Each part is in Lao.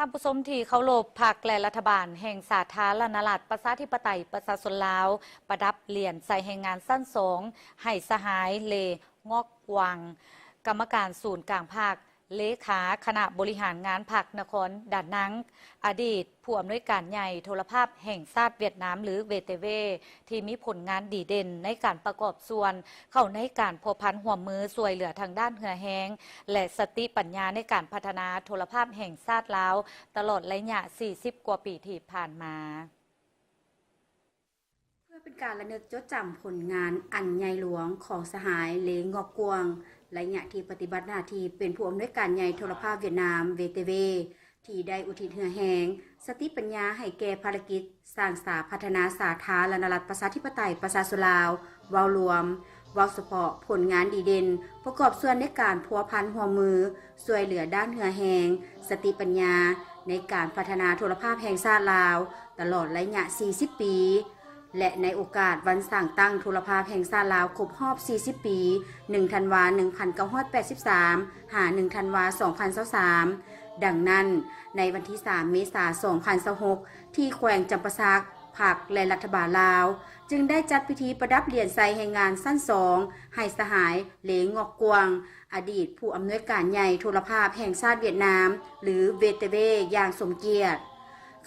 ທ່ານຜູ້ຊົມທີ່ເຄົາລົບ, ພັກ ແລະ ລັດຖະບານແຫ່ງສາທາລະນະລັດ ປະຊາທິປະໄຕ ປະຊາຊົນລາວ ປະດັບຫຼຽນໃສ່ແຮງງານຊັ້ນສອງ ໃຫ້ສະຫາຍ ເລ ງອກກວາງ ກຳມະການສູນກາງພັກ, ເລຂາຄະນະບໍລິຫານງານພັກນະຄອນດານັງ, ອະດີດຜູ້ອຳນວຍການໃຫຍ່ໂທລະພາບແຫ່ງຊາດຫວຽດນາມ ຫຼື VTV ທີ່ມີຜົນງານດີເດັ່ນໃນການປະກອບສ່ວນເຂົ້າໃນການພົວພັນຮ່ວມມືຊ່ວຍເຫຼືອທາງດ້ານເຫື່ອແຮງ ແລະ ສະຕິປັນຍາໃນການພັດທະນາໂທລະພາບແຫ່ງຊາດລາວ ຕະຫຼອດໄລຍະສີ່ສິບກວ່າປີທີ່ຜ່ານມາ. ເພື່ອເປັນການລະນຶກຈົດຈຳຜົນງານອັນໃຫຍ່ຫຼວງຂອງສະຫາຍ ເລ ງອກກວາງ ໄລຍະທີ່ປະຕິບັດໜ້າທີ່ເປັນຜູ້ອຳນວຍການໃຫຍ່ໂທລະພາບຫວຽດນາມ VTV ທີ່ໄດ້ອຸທິດເຫື່ອແຮງ, ສະຕິປັນຍາໃຫ້ແກ່ພາລະກິດສ້າງສາພັດທະນາສາທາລະນະລັດ ປະຊາທິປະໄຕ ປະຊາຊົນລາວ ເວົ້າລວມ, ເວົ້າສະເພາະຜົນງານດີເດັ່ນ ປະກອບສ່ວນໃນການພົວພັນຮ່ວມມື ຊ່ວຍເຫຼືອດ້ານເຫື່ອແຮງ, ສະຕິປັນຍາໃນການພັດທະນາໂທລະພາບແຫ່ງຊາດລາວ ຕະຫຼອດໄລຍະສີ່ສິບປີ ແລະ ໃນໂອກາດວັນສ້າງຕັ້ງໂທລະພາບແຫ່ງຊາດລາວຄົບຮອບສີ່ສິບປີ ໜຶ່ງ ທັນວາ ໜຶ່ງພັນເກົ້າຮ້ອຍແປດສິບສາມ ຫາ ໜຶ່ງ ທັນວາ ສອງພັນຊາວສາມ. ດັ່ງນັ້ນ, ໃນວັນທີສາມ ເມສາ ສອງພັນຊາວຫົກ ທີ່ແຂວງຈຳປາສັກ, ພັກ ແລະ ລັດຖະບານລາວ ຈຶ່ງໄດ້ຈັດພິທີປະດັບຫຼຽນໃສ່ແຮງງານຊັ້ນສອງ ໃຫ້ສະຫາຍ ເລ ງອກກວາງ ອະດີດຜູ້ອຳນວຍການໃຫຍ່ໂທລະພາບແຫ່ງຊາດຫວຽດນາມ ຫຼື VTV ຢ່າງສົມກຽດ.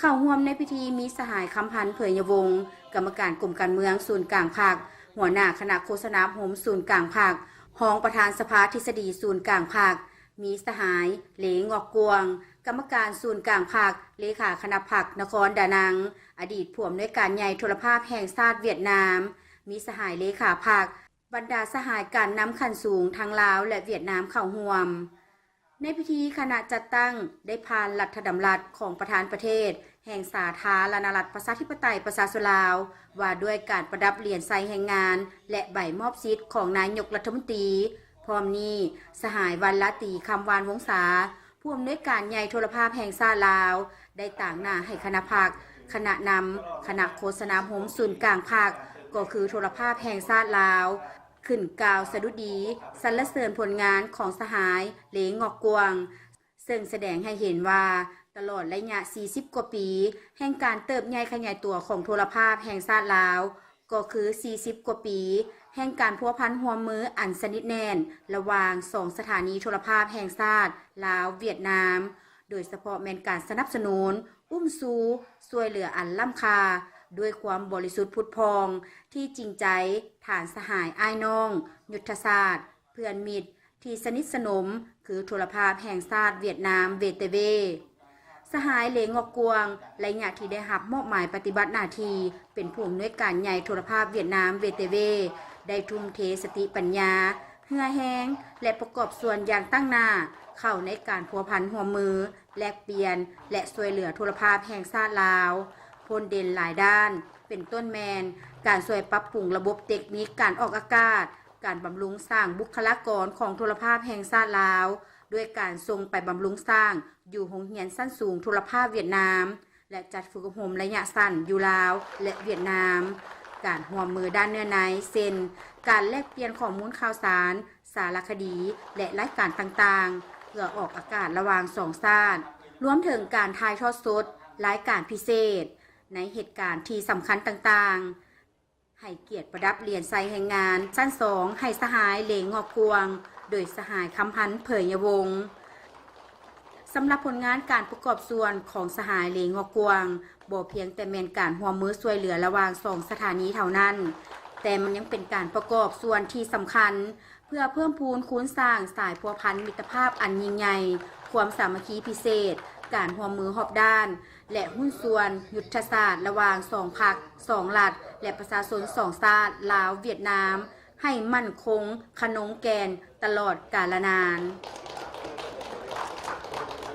ເຂົ້າຮ່ວມໃນພິທີມີສະຫາຍ ຄຳພັນ ເຜີຍຍະວົງ ກຳມະການກົມການເມືອງສູນກາງພັກ, ຫົວໜ້າຄະນະໂຄສະນາອົບຮົມສູນກາງພັກ, ຮອງປະທານສະພາທິດສະດີສູນກາງພັກ, ມີສະຫາຍ ເລ ງອກກວາງ ກຳມະການສູນກາງພັກ, ເລຂາຄະນະພັກນະຄອນດານັງ, ອະດີດຜູ້ອຳນວຍການໃຫຍ່ໂທລະພາບແຫ່ງຊາດຫວຽດນາມ, ມີສະຫາຍເລຂາພັກ, ບັນດາສະຫາຍການນຳຂັ້ນສູງທັງລາວ ແລະ ຫວຽດນາມເຂົ້າຮ່ວມ. ໃນພິທີ, ຄະນະຈັດຕັ້ງໄດ້ຜ່ານລັດຖະດຳລັດຂອງປະທານປະເທດແຫ່ງສາທາລະນະລັດ ປະຊາທິປະໄຕ ປະຊາຊົນລາວ ວ່າດ້ວຍການປະດັບຫຼຽນໃສ່ແຮງງານ ແລະ ໃບມອບສິດຂອງນາຍົກລັດຖະມົນຕີ. ພ້ອມນີ້, ສະຫາຍ ວັນລາຕີ ຄຳຫວານວົງສາ ຜູ້ອຳນວຍການໃຫຍ່ໂທລະພາບແຫ່ງຊາດລາວ ໄດ້ຕາງໜ້າໃຫ້ຄະນະພັກ, ຄະນະນຳ, ຄະນະໂຄສະນາອົບຮົມສູນກາງພັກ, ກໍຄືໂທລະພາບແຫ່ງຊາດລາວ ຂຶ້ນກ່າວສະດຸດດີສັນລະເສີນຜົນງານຂອງສະຫາຍ ເລ ງອກກວາງ, ເຊິ່ງສະແດງໃຫ້ເຫັນວ່າ ຕະຫຼອດໄລຍະສີ່ສິບກວ່າປີແຫ່ງການເຕີບໃຫຍ່ຂະຫຍາຍຕົວຂອງໂທລະພາບແຫ່ງຊາດລາວ, ກໍຄືສີ່ສິບກວ່າປີແຫ່ງການພົວພັນຮ່ວມມືອັນສະໜິດແໜ້ນລະຫວ່າງສອງສະຖານີໂທລະພາບແຫ່ງຊາດລາວ-ຫວຽດນາມ, ໂດຍສະເພາະແມ່ນການສະໜັບສະໜູນ, ອຸ້ມຊູ, ຊ່ວຍເຫຼືອອັນລ້ຳຄ່າ ດ້ວຍຄວາມບໍລິສຸດຜຸດຜ່ອງ ທີ່ຈິງໃຈ, ຖານສະຫາຍອ້າຍນ້ອງ, ຍຸດທະສາດ, ເພື່ອນມິດ ທີ່ສະໜິດສະໜົມ ຄືໂທລະພາບແຫ່ງຊາດຫວຽດນາມ VTV. ສະຫາຍ ເລ ງອກກວາງ ໄລຍະທີ່ໄດ້ຮັບມອບໝາຍປະຕິບັດໜ້າທີ່ເປັນຜູ້ອຳນວຍການໃຫຍ່ໂທລະພາບຫວຽດນາມ VTV ໄດ້ທຸ່ມເທສະຕິປັນຍາ, ເຫື່ອແຮງ ແລະ ປະກອບສ່ວນຢ່າງຕັ້ງໜ້າເຂົ້າໃນການພົວພັນຮ່ວມມື, ແລກປ່ຽນ ແລະ ຊ່ວຍເຫຼືອໂທລະພາບແຫ່ງຊາດລາວ ພົ້ນເດັ່ນຫຼາຍດ້ານ, ເປັນຕົ້ນແມ່ນ ການຊ່ວຍປັບປຸງລະບົບເຕັກນິກການອອກອາກາດ, ການບຳລຸງສ້າງບຸກຄະລາກອນຂອງໂທລະພາບແຫ່ງຊາດລາວ ດ້ວຍການສົ່ງໄປບຳລຸງສ້າງຢູ່ໂຮງຮຽນຊັ້ນສູງໂທລະພາບຫວຽດນາມ ແລະ ຈັດຝຶກອົບຮົມໄລຍະສັ້ນຢູ່ລາວ ແລະ ຫວຽດນາມ, ການຮ່ວມມືດ້ານເນື້ອໃນ ເຊັ່ນ ການແລກປ່ຽນຂໍ້ມູນຂ່າວສານ, ສາລະຄະດີ ແລະ ລາຍການຕ່າງໆ ເພື່ອອອກອາກາດລະຫວ່າງສອງຊາດ, ລວມເຖິງການຖ່າຍທອດສົດລາຍການພິເສດໃນເຫດການທີ່ສຳຄັນຕ່າງໆ. ໃຫ້ກຽດປະດັບຫຼຽນໃສ່ແຮງງານຊັ້ນສອງ ໃຫ້ສະຫາຍ ເລ ງອກກວາງ ໂດຍສະຫາຍ ຄຳພັນ ເຜີຍຍະວົງ. ສຳລັບຜົນງານການປະກອບສ່ວນຂອງສະຫາຍ ເລ ງອກກວາງ ບໍ່ພຽງແຕ່ແມ່ນການຮ່ວມມືຊ່ວຍເຫຼືອລະຫວ່າງສອງສະຖານີເທົ່ານັ້ນ, ແຕ່ມັນຍັງເປັນການປະກອບສ່ວນທີ່ສຳຄັນ ເພື່ອເພີ່ມພູນຄູນສ້າງສາຍພົວພັນມິດຕະພາບອັນຍິ່ງໃຫຍ່, ຄວາມສາມັກຄີພິເສດ, ການຮ່ວມມືຮອບດ້ານ ແລະ ຫຸ້ນສ່ວນຍຸດທະສາດລະຫວ່າງສອງພັກ, ສອງລັດ ແລະ ປະຊາຊົນສອງຊາດ ລາວ-ຫວຽດນາມ ໃຫ້ໝັ້ນຄົງ, ຂະໜົງແກ່ນ ຕະຫຼອດກາລະນານ.